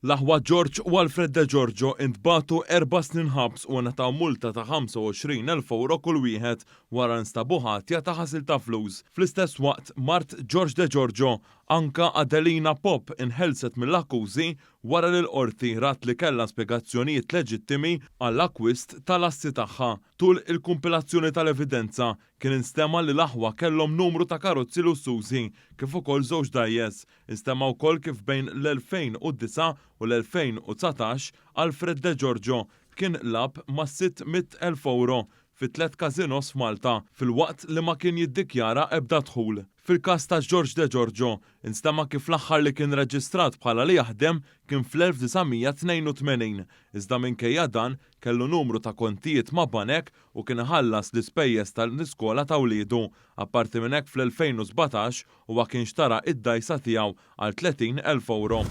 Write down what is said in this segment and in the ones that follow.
L-aħwa George u Alfred De Giorgio intbagħtu erba' snin ħabs u ngħataw multa ta' 25,000 ewro kull wieħed wara li nstabu ħatja ta' ħasil ta' flus. Fl-istess waqt, mart George De Giorgio, anka Adelina Pop inħelset mill-akkużi wara li l-Qorti rat li kellha spjegazzjonijiet leġittimi għall-akkwist tal-assi tagħha. Tul il-kumpilazzjoni tal-evidenza, kien instema' li l-aħwa kellhom numru ta' karozzi lussużi, kif ukoll żewġ dgħajjes. Instema' wkoll kif bejn l-2009 u l-2019 Alfred De Giorgio kien lagħab ma' 600,000 ewro fi tlett każinos f'Malta, filwaqt li ma kien jiddikjara ebda dħul. Fil-każ ta' George De Giorgio, instema' kif l-aħħar li kien reġistrat bħala li jaħdem kien fl-1982, iżda minkejja dan kellu numru ta' kontijiet ma' banek u kien iħallas l-ispejjeż tal-iskola ta' wliedu. Apparti minn hekk fl-2017 huwa kien xtara id-dgħajsa tiegħu għal 30,000 ewro.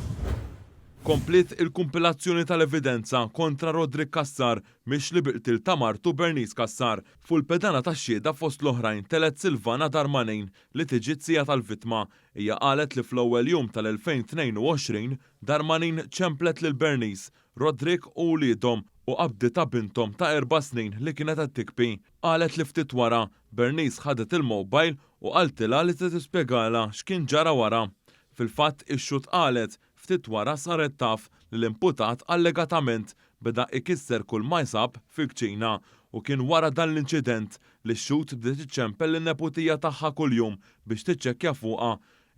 Kompliet il-kumpilazzjoni tal-evidenza kontra Roderick Cassar mixli bi qtil ta' martu Bernice Cassar. Fuq il-pedana tax-xhieda fost l-oħrajn telgħet Silvana Darmanin li tiġi z-zija tal-vittma. Hija qalet li fl-ewwel jum tal-2022 Darmanin ċemplet lil Bernice, Roderick u wliedhom u qabditha binthom ta' erba' snin li kienet qed tikbi. Qalet li ftit wara, Bernice ħadet il-mobile u qaltilha li se tispjegalha x'kien ġara wara. Fil-fatt, ix-xhud qalet ftit wara saret taf li l-imputat allegatament beda ikisser kull ma jsab fil-kċina u kien wara dan l-inċident li x-xhud bdiet iċċempel lin-neputija tagħha kuljum biex tiċċekkja fuqha.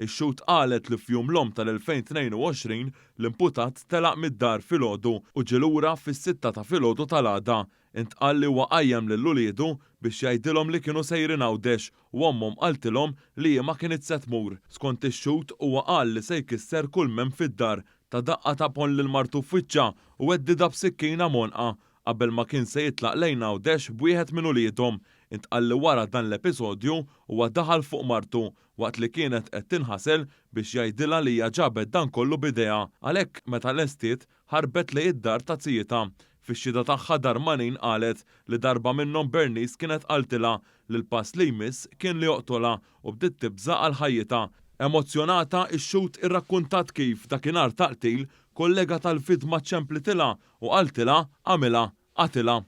Ix-xhud qalet li f'Jum l-Omm tal-2022 l-imputat telaq mid-dar filgħodu u ġie lura fis-sitta ta' filgħodu tal-għada. Intqal li huwa qajjem lil uliedu biex jgħidilhom li kienu sejrin Għawdex u ommhom qaltilhom li hi ma kinitx se tmur. Skont ix-xhud, huwa qal li se jkisser kull m'hemm fid-dar, ta daqqa ta' ponn lil martu f'wiċċha u heddidha b'sikkina m'għonqha qabel ma kien se jitlaq lejn Għawdex b'wieħed minn uliedhom. Intqal li wara dan l-episodju huwa daħal fuq martu waqt li kienet qed tinħasel biex jgħidilha li hija ġabet dan kollu b'idejha. Għalhekk, meta lestiet, ħarbet lejn id-dar ta' zijitha. Fix-xhieda tagħha Darmanin qalet li darba minnhom Bernice kienet qaltilha li l-pass li jmiss kien li joqtolha u bdiet tibża' għal ħajjitha. Emozzjonata, ix-xhud irrakkuntat kif, dakinhar tal-qtil, kollega tal-vittma ċemplitilha u qaltilha, Agħmilha, qatilha.